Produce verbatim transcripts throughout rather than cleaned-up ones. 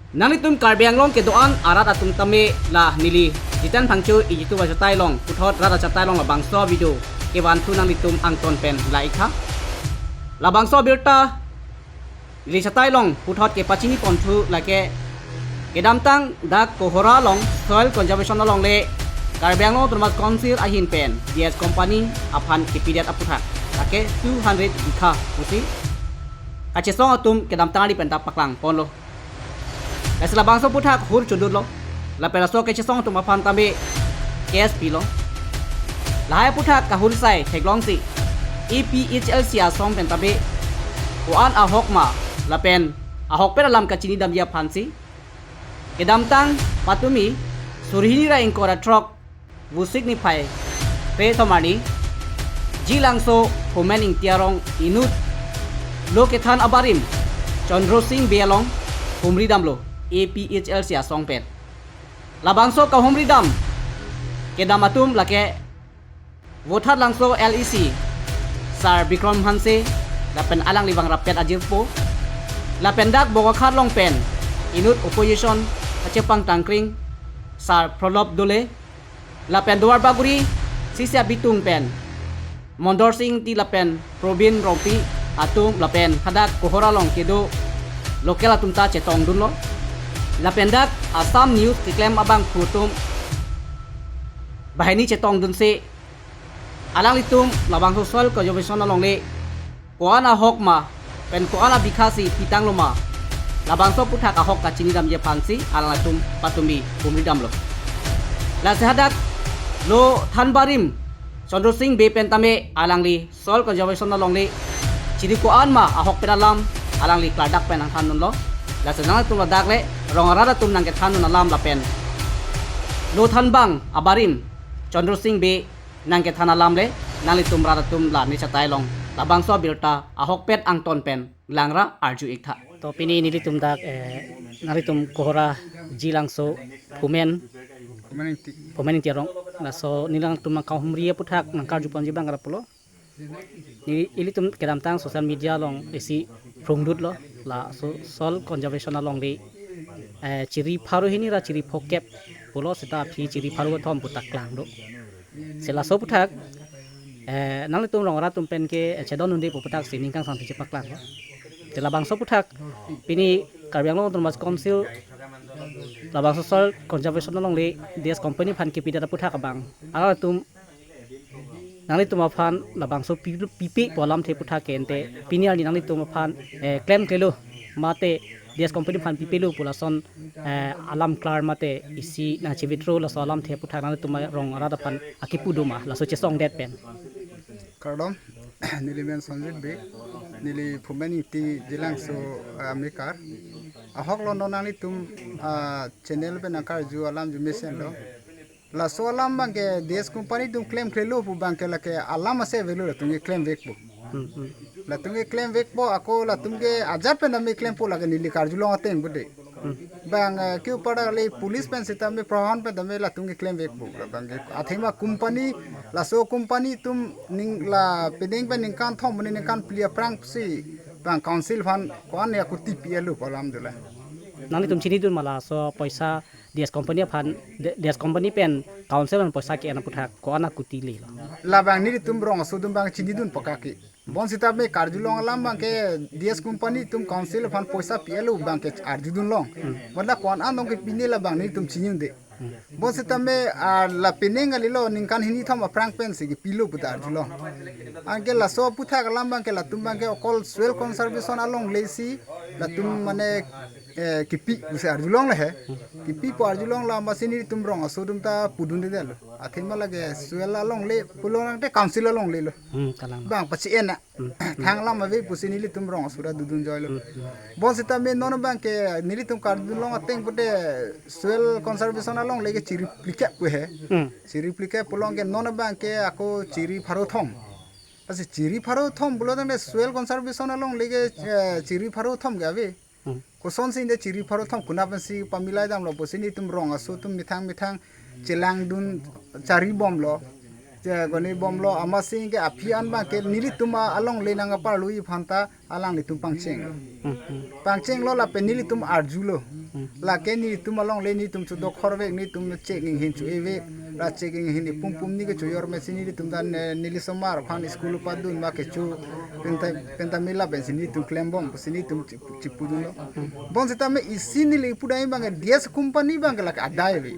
Nanglitum Karbi Anglong kedo-an arat atum tame la neli Jiten Phangcho YouTube achatai along, puthot rat achatai along labangso video kevanthu nanglitum angton pen la-iktha. Labangso abirta neli chatai along puthot kepachini ponthu lake kedamtang dak Kohora along soil conservation alongle Karbi Anglong Autonomous Council ahin pen D S Company aphan kepidet aputhak lake two hundred bikha pusi kachesong atum kedamtang ari pen ta paklang ponlo. Lasi labangso aputhak hur chodutlo. Lapen laso kachesong atum aphan tame case pilo. Lahai aputhak kahulsai theklongsi A P H L C asong pen tame ko-an ahok ma lapen ahokpet alam kachinidamji aphansi kedamtang patumi suri hini ra ingkoi ra throk Vosik niphai kre-thom arni Jilangso Phumen Ingti arong inut lo kethan abarim Chandra Sing Bey along humri damlo A P H L C asong pen. Labangso kahumri dam kedam atum lake Vothatlangso L E C Sar Bikram Hanse lapen alangli vangrap pen ajirpo, lapen dak Bokakhat along pen inut opposition kachepang tangkring Sar Pralab Dole, lapen Duarbagori C C abitung pen Mondor Sing Ingti lapen Probin Rongpi atum lapen hadak Kohora along kedo local atum ta chetongdunlo. Lapen dak Assam News keklem abangphu atum banghini chetongdunsi alanglitum labangso soil conservation alongle ko-an ahok ma pen ko-an abikha si pitanglo ma, labangso aputhak ahok kachinidamji aphansi alanglitum patumi humri damlo. Lasi hadak lo thanbarim Chandra Sing Bey pen tame alangli soil conservation alongle chiri ko-an ma ahokpet alam alangli klardak pen nangthandunlo. Lasi nangtum ladak le rong arat atum nangkethandun alam lapen lo thanbang abarim Chandra Sing Bey nangkethan alam le nanglitum rat atum la neli chatai along labangso abirta ahokpet angton pen langra arju-iktha. To pini nelitum dak, eh, nanglitum Kohora Jilangso Phumen, Phumen Ingti. Phumen Ingti arong. Laso neli nangtum nangkahumri aputhak nangkarju ponji abang ra pulo. Neli, ilitum kedamtang social media along isi phrungdutlo, laso soil conservation alongle, eh, chiri pharo hini ra chiri phokep pulo seta aphi chiri pharo thom pu ta klangdo. Si laso aputhak, eh, nanglitum rong arat atum pen ke, eh, chedondunde pu aputhak si ning kangsam si chepaklanglo. Te labangso aputhak pini Karbi Anglong Autonomous Council labangso soil conservation alongle D S Company aphan kepidet aputhak abang alangtum nanglitum aphan labangso pi-, pipe pu alamthe aputhak ke ante pini arni nanglitum aphan, eh, klemklelo mate D S Company aphan pipelo pu lason, eh, alam klar mate isi nangchevitro laso alamthe aputhak nanglitum rong arat aphan akipu do ma laso chesongdet pen. Kardom, neli men Sanjit Bey, neli Phumen Ingti Jilangso, ah, amekar. Ahok lo non nanglitum, ah, channel pen nangkarju alam arju mesenlo. Laso alam abang ke D S Company atum klemklelo pu abang ke lake alam ase avelo latum ke klemvekpo. Hmm, hmm. Latum ke klemvekpo, ako latum ke ajat pen tame klempo lake neli karjulong ateng pulote. Hmm. Bang, eh, ke upada le police pen sitame prohan pen tame latum ke klemvekpo. Bang ke athema company, laso company atum ning la penang pen ningkan thom mane ningkan phli aphrang si bang council aphan ko-an ya kuti pi-etlo pu alam dolang. Nanglitum chinidun ma laso poisa D S Company aphan, D-, D S Company pen council aphan poisa ke-en aputhak ko-an akutile lo? Labang nelitum rong aso atum abang chinidun pakake. Bon sitame karjulong alam abang ke D S Company atum council aphan poisa pi-etlo abang ke arjudunlong. Hmm. Mala ko-an anong ke pine labang nelitum chinidunde. Hmm. Bon sitame, ah, la penang kalilo ningkan hini thom aphrang pen si kepilo pu ta arjulong. Anke laso aputhak alam abang ke latum abang ke okol soil conservation alongle si latum mane eh, kipi pusi arjulong le he. Kipi pu arjulong la masi nelitum rong aso atum ta pudundedetlo. Athema lake soil alongle pulo nangte council alonglelo. Hmm, kalang. Bang pachi-en na. Hmm. Thang alam ave pusi nelitum rong aso ta dodun joilo. Hmm, hmm. Bon sitame non abang ke nelitum karjulong ateng pulote soil conservation alongle ke chiri phlikep pu he. Hmm. Chiri phlikep pulo ke non abang ke ako chiri pharo thom. Lasi chiri pharo thom pulo tangte soil conservation alongle ke, eh, chiri pharo thom ke ave. Hmm. Kosonsi ante chiri pharo thom konat pensi pamilai damlo pusi nelitum rong aso atum methang methang chelangdun chari bomlo. Che koni bomlo amatsi ke aphi an abang ke nelitum alongle nangparlui aphan ta alanglitum pangcheng. Hmm, hmm. Pangchenglo lapen nelitum arjulo. Hmm. Lake nelitum alongle nelitum chodokhor vek, nelitum chek ninghin cho-e vek. La chek ninghin ipum pum ni ke choyor mesi nelitum dan, eh, neli somar aphan school padun ma kecho penta, penta mela pensi nelitum klembom pusi nelitum chip-, chipudunlo. Hmm. Bonsitame isi neli pudai abang ke D S company abang ke lake adai ave.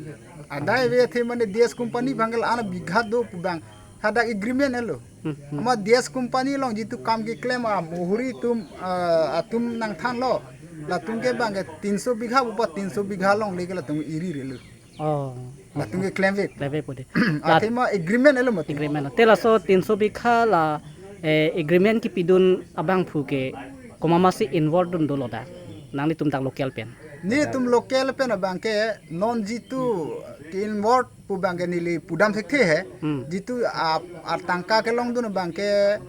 Adai ave athe mane D S company abang ke la ana bigha do pu abang hadak agreement elo. Hmm, hmm. Ama D S company along jitu kam keklem a mohuri atum, ah, atum nangthanlo. Latum ke abang ke tinso bigha upa tinso bigha alongle ke latum iri relo. Oh. Latum keklem vek. Klem vek pu de. Athe ma agreement elo mati. Agreement. Te laso tinso bigha la, eh, agreement kipidun abangphu ke komat masi involve dun dolo dak? Nanglitum dak local pen. Nelitum local pen abang ke non jitu ke involve pu abang ke neli pudam thekthe he. Hmm. Jitu a, atangka kelongdun abang ke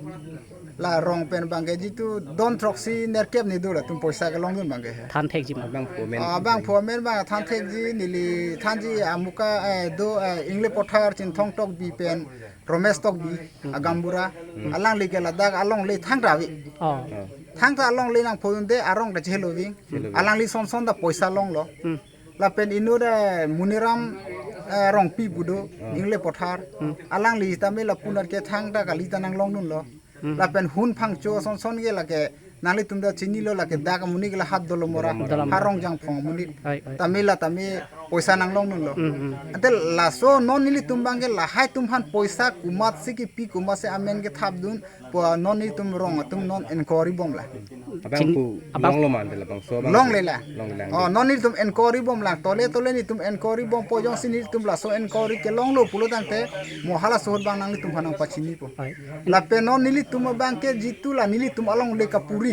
la rong pen abang ke jitu don throksi nerkep ni do latum poisa kelongdun abang ke he. Than thekji ma? Abangphu amen. Ah, abangphu amen abang than thekji, neli thanji amuka, eh, do, eh, English Pothar Chinthong Tokbi pen Romesh Tokbi, hmm, agambura. Hmm. Alangli ke ladak alongle thangta ave. Oh. Oh. Thangta alongle nangphodunde arong ta chehelo ave. Chehelo ave. Alangli son son ta poisa longlo. Hmm. Lapen inut, eh, Muniram, eh, Rongpi pu do, hmm, English Pothar. Hmm. Alangli tame lapu anat ke thangta kali ta nanglongdunlo. Hmm. Lapen Hun Phangcho son son ke lake nanglitum ta chinilo, lake dak amonit ke la hat Dolamara. Dolamara. Harong Jangphong amonit. Oi, oi. Tame la tame poisa nanglongdunlo. Hmm, hmm. Ante laso non nelitum abang ke lahai atum aphan poisa komat si kipi, komat si amen kethapdun pu non nelitum rong atum non inquiry bomlang. Abangphu chin-, abang longlo ma ante labangso abang? Longle la. Longle lang. Oh, non nelitum inquiry bomlang. Tole tole nelitum inquiry bompo jongsi nelitum laso inquiry kelonglo pulo tangte mo halaso ahut abang nanglitum aphan nangpachinipo. Oi. Lapen non nelitum abang ke jitu la nelitum alongle kapuri.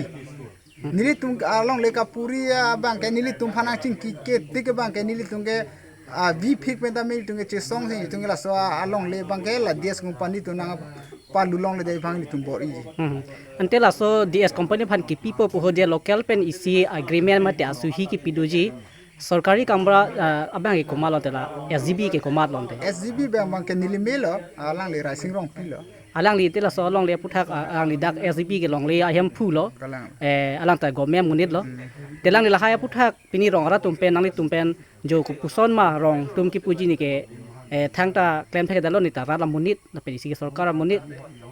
Nelitum alongle kapuri abang ke nelitum aphan nangchingki ke tik abang ke nelitum ke, ah, biphik pen tame nelitum ke chesong si nelitum ke laso alongle abang ke la D S company atum nangpalu longle dei abang nelitum bor-iji. Hmm. Ante laso D S company aphan kipipo pu ho dia local pen isi agreement mate asuhi kipi doji. Sorkari kamra, ah, abang ke komat lo ante la S G B ke komat lo ante? S G B abang abang ke neli melo, alangli Raising Rongpi lo. Alangli te laso alongle aputhak, ah, alangli dak S G B kelongle ahemphu lo. Kalang. Eh, alang ta government amonit lo. Hmm. Te alangli lahai aputhak pini rong arat atum pen nanglitum pen jo kopuson ma rong atum kipuji ni ke, eh, thangta klem thekdetlo, ne ta rat amonit lapen isi ke sorkar amonit.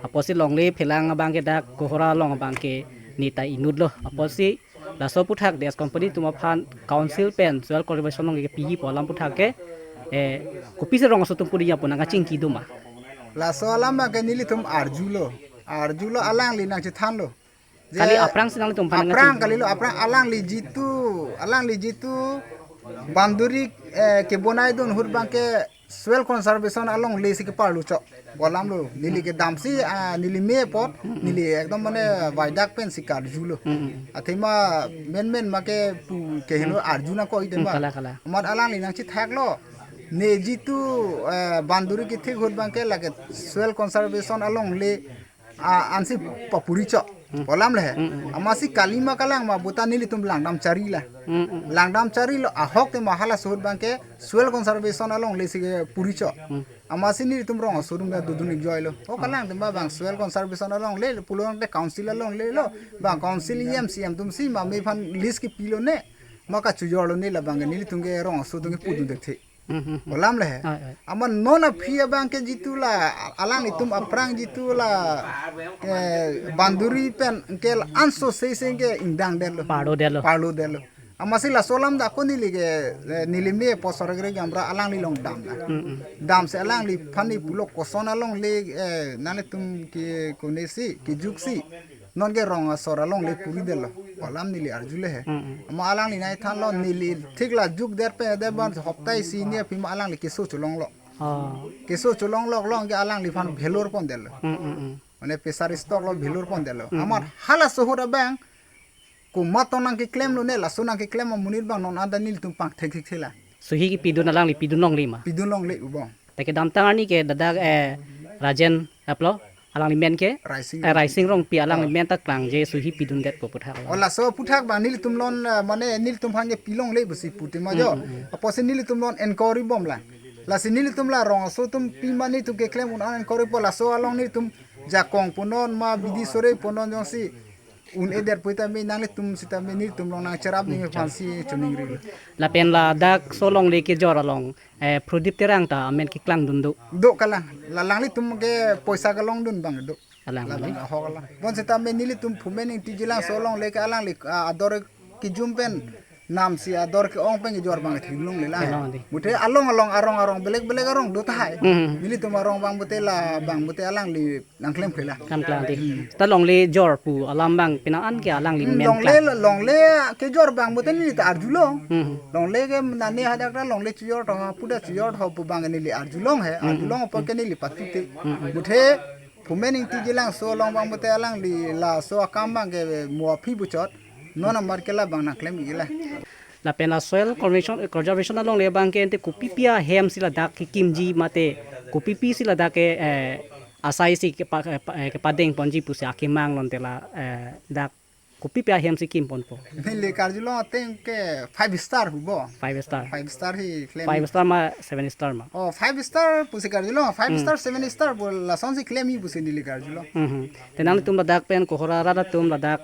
Apotsi longle phelang abang ke dak Kohora along abang ke ne ta inut lo. Apotsi laso aputhak D S company atum aphan council pen soil conservation along ke piji pu alam aputhak ke, eh, kopisi rong aso atum pudi ya pu nangkachingki do ma? Laso alam abang ke nelitum arjulo. Arjulo, alangli nangchethanlo. Je kali aphrang si nanglitum aphan aphrang nangkachingki? Kalilo, aphrang alangli jitu, alangli jitu boundary, eh, kebonaidun ahut abang ke soil conservation alongle si keparlu chok. Pu alam lo, neli kedamsi, ah, neli me apot, neli ekdom mane vaidak pensi karjulo. Hmm, hmm. Athema menmen ma ke pu keheno arju nangkok-i tema. Hmm, kalang, kalang. Amat alangli nangchethaklo. Ne jitu, eh, boundary kethik ahut abang ke lake soil conservation alongle, ah, ansi papuri chok. Hmm. Pu alam le he. Hmm, hmm. Amatsi kali ma kalang ma puta nelitum langdam charila. Hmm, hmm. Langdam charilo, ahok tema halaso ahut abang ke soil conservation alongle si kepuri chok. Hmm. Amatsi nelitum rong aso atum ta dodun-ik joilo. O kalang tema abang soil conservation alongle pulo tangte council alongle lo. Abang council E M C M atum si ma me aphan lease kepilo ne. Ma kachojorlo ne, labang ke nelitum ke rong aso atum ke pudun thekthe. Hmm, hmm, hmm. Pu alam le he. Oi, oi. Amat non aphi abang ke jitu la alanglitum aphrang jitu la, eh, boundary pen ke la anso sese ke ingdangdetlo. Parlodetlo. Parlodetlo. Amatsi laso alam dak ko neli ke, eh, neli me apot sorkari kamra alangli along damla. Hmm, hmm. Damsi alangliphan ne pulo koson alongle, eh, nanglitum ke konesi, kejuksi non ke rong asor alongle puridetlo. Pu alam neli arjule he. Hmm, hmm. Amat alangli nangthanlo, neli thik la jukdet pen de ban hopta isi ni aphi ma alangli keso cholonglo. Oh. Keso cholonglo, long ke alangliphan bhelor pondetlo. Hmm, hmm, hmm. Mane pesar stok lo bhelor pondetlo. Hmm. Amat halaso ahut abang komat tong nangkeklemlo ne, laso nangkeklem amonit abang non anta nelitum pangthek thekthela. Suhi kipidun alangli pidun longle ma? Pidun longle ubong. Te kedamtang arni ke dadak, eh, Rajen aplo, alangli men ke? Raising. Eh, Raising Rongpi, alangli, oh, men ta klangje suhi pidundet pu aputhak. O laso aputhak abang nelitum along, eh, mane nelitum aphan ke pilongle pusi pu tema jo. Hmm, hmm, hmm. Apotsi nelitum along inquiry bomlang. Lasi nelitum la rong aso atum pi ma nelitum keklem un-an inquiry po, laso along nelitum jakong punon ma bidi sore punon jongsi Un-edet pu tame nanglitum sitame nelitum along nangcherap nangji aphansi choningri. Lapen ladak so longle kejor along, eh, Prodip Terang ta amen keklangdun do. Do kalang, la alanglitum ke poisa kelongdun abang do. Alang labang kali. Ahok alang. Bonsitame nelitum Phumen Engti Jilangso alongle ke alangli, ah, ador kejum pen namsi ador ke-ong pen kejor abang theklongle la. Theklong adi. Muthe along along arong arong belek belek arong do tahai. Hmm. Nelitum arong abang pute la abang pute alangli nangklemkle la. Klemkle adi. Hmm. Ta longle jor pu alam abang penang an ke alangli Hmm, men longle klang. Longle kejor abang pute neli ta arjulong. Hmm. Longle ke nane hadak ta longle chejor tho, puda chejor tho pu abang neli arjulong he. Hmm, hmm, Arjulong apot ke neli patute. Hmm, hmm. Muthe Phumen Engti Jilangso along abang pute alangli laso akam abang ke mo aphi buchot. Non amar ke la abang nangklem-ik la. Lapen la Soil Conservation, Conservation alongle abang ke ante kopipi ahemsi ladak kekimji mate kopipi si ladak ke, eh, asai si kepa-, kepa-, eh, kepadeng ponji pusi akemang lonte la, eh, dak kopipi ahemsi kim ponpo. Neli karjulong ateng ke five star pu bo. Five star. Five star hi klem. Five star ma, seven star ma? Oh, five star pusi karjulong. Five Hmm. star, seven star pu lasonsi klemji pusi neli karjulong. Hmm, hmm. Te nanglitum ladak pen Kohora arat atum ladak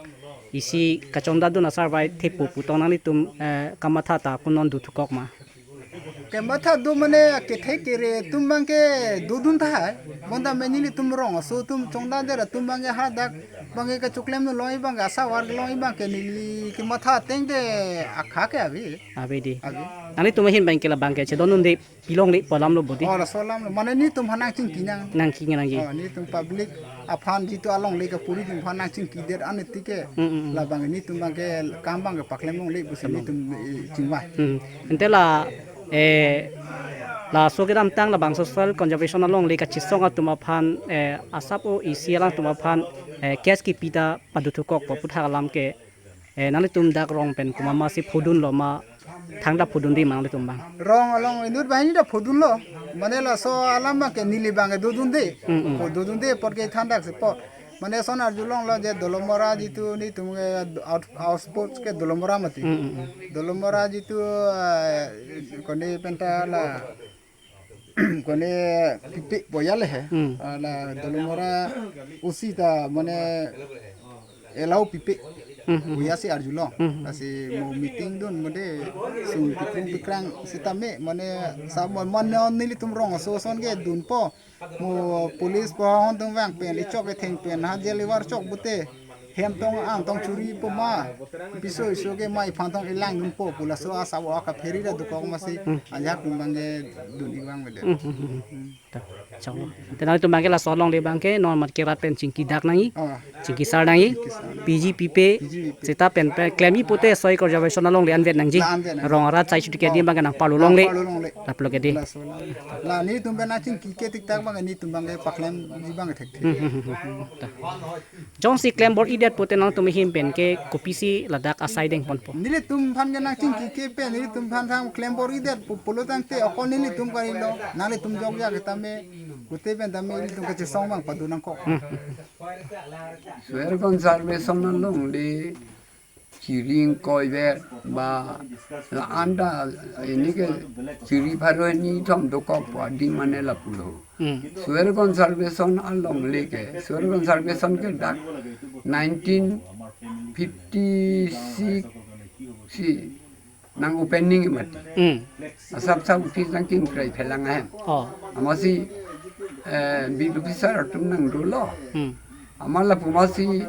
isi kachongdadun asar bai thepo pu tong nanglitum, eh, kamatha ta kunon duthukok ma? Kematha do mane kethe kere atum abang ke dodun tahai. Bonta me nelitum rong aso atum chongdader atum abang ke hadak abang ke kachoklemdun long abang ke asar war kelong abang ke neli kematha ateng te akha ke ave. Ave di. Ave. Nanglitum ahin abang ke la abang ke chedondunde pilongle pu alam lo bodi. Oh, laso alam lo. Mane nelitum aphan nangchingki nang. Nangchingki nangji. Oh, nelitum public aphan jitu alongle kapuri atum aphan nangchingkidet an tike. Hmm, hmm, hmm. La abang nelitum abang ke kam abang ke paklem longle pusi Kam. Nelitum, eh, chingvai. Hmm. Ante la, eh, laso kedamtang labangso Soil Conservation alongle kachesong atum aphan, eh, asap o isi alangtum aphan, eh, case kipi ta paduthukokpo puthak alam ke, eh, nanglitum dak rong pen komat masi phodunlo ma thangta phodunde ma nanglitum abang? Rong along inut banghini ta phodunlo. Mane laso alam abang ke neli abang ke dodunde. Hmm, hmm. Pho dodunde apot ke thandak si apot. Mane lason arjulonglo je Dolamara jitu nelitum ke out-, outpost ke Dolamara mati. Hmm, hmm, hmm. Dolamara jitu, eh, kone penta la kone pipe boyale he. Hmm. Ah, la Dolamara usi ta mane elau pipe. Hmm, hmm. Boyasi arjulong. Hmm, hmm. Lasi mo meeting dun mode sung pikrung pikrang sitame mane sa mo mane nelitum rong aso ason ke dunpo. Mo police po hon tung vang pen ichok etheng pen ha jelivar chok pute hem tong ang tong churi po ma piso iso ke ma iphan tong ilang dunpo pu laso asap o akapheri ta dukok masi Hmm. Ajak tum abang ke dun-ik vang mede. Hmm, hmm, hmm, hmm. Ta, chong. Te nanglitum abang ke laso alongle abang ke non mat ke rat pen chingkidak nangji. Oh. Chingkisar nangji. Chingkisar. Piji pipe. Piji pipe. Seta pen pen klemji pute Soil Conservation alongle anvet nangji. La anvet nangji. Rong arat sai chuti ke Oh. di abang ke nangparlu longle. Nangparlu longle. Lapulo ke di. Laso alam. La nelitum pen nangchingki ke tiktak abang nelitum abang ke paklemji abang ke thekthe. Hmm, hmm, hmm, hmm. Ta. Jongsi klem bor-idet pute nangtum ahin pen ke kopisi ladak asai deng ponpo? Nelitum aphan ke nangchingki ke pen, nelitum aphan thang klem bor-idet pu pulo tangte okon nelitum kalilo, nanglitum jokjak tame, pute pen tame nelitum kachesong abang padu nangkok. Hmm. Soil Conservation alongle chiring koiver ba la anta ini ke chiri pharo ni thom dokok po ading mane lapulo. Hmm. Soil Conservation alongle ke, Soil Conservation ke dak nineteen fifty-six si nang opening mati. Hmm. Asap sap office nangkimkrai phelang ahem. Oh. Amatsi, eh, beat officer atum nangdolo. Hmm. Amat lapu amatsi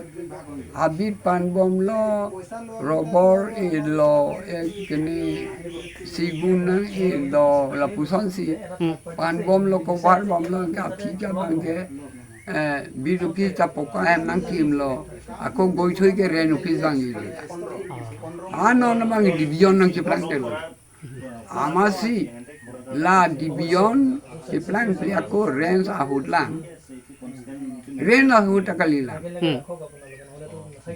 habit panbomlo, rubber elo, eh, kene segun nang-elo, lapusonsi Hmm. panbomlo, cover bomlo, kaphi ka abang ke, eh, beat office ta poka hem nangkimlo, ako goithoi ke range office vangji. Ano na abang division nangcheplangdetlo. Amatsi la division cheplangple ako range ahut lang. Range ahut ta kalilang. Hmm.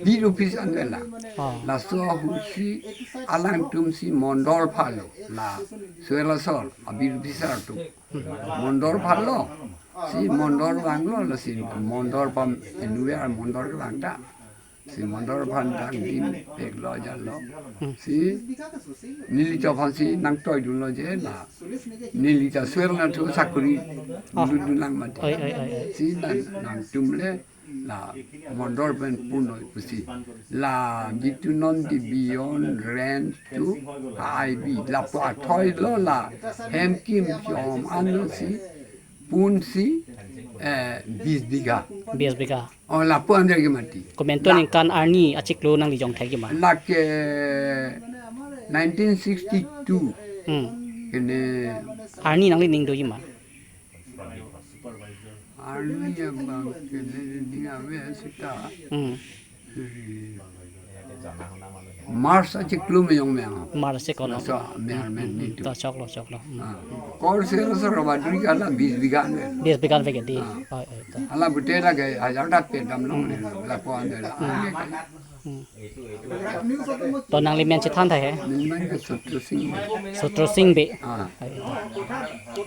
Beat office anvela. Oh. Laso ahutsi alangtumsi mondol phalo. La Soil asor, a beat officer atum. Mondol phalo. Si mondol vanglo, lasi mondol pam anywhere mondol vang ta. Si mondol aphan dang dim peklo jalo. Hmm. Si neli cho aphansi nangtoidunlo je la. Neli ta Soil anatthu sakuri Oh. dudun lang mati. Oi, oi, oi, oi. Si nang, nangtum le La mondol pen pun noi pusi. La jitu non the beyond range to I B. Lapu athoi lo la hem kim chom ansi punsi, eh, bis bigha. Bis bigha. Oh, lapu andar ke mati. Komantu aningkan arni achiklo nangli jong thek ma? Lake nineteen sixty-two. Hmm. Kene arni nangli ning do ma? Arni abang kene ning ave seta. Hmm. March achiklo mejong mejong. March achiklo. So, mejong mejong ni tu. To choklo, choklo. Hmm. Ah. Kor sel so rabadri kala bis bigha ne. Bis bigha vek di. Ah. Oi, oi, to. Ala gute lake hajar dak pe damlo ne. Lapu andar la. Hmm. Hmm. To nangli men chethan tha he? Neli men ke Sutro Sing. Sutro Sing Bey. Ah. Oi, oi, to.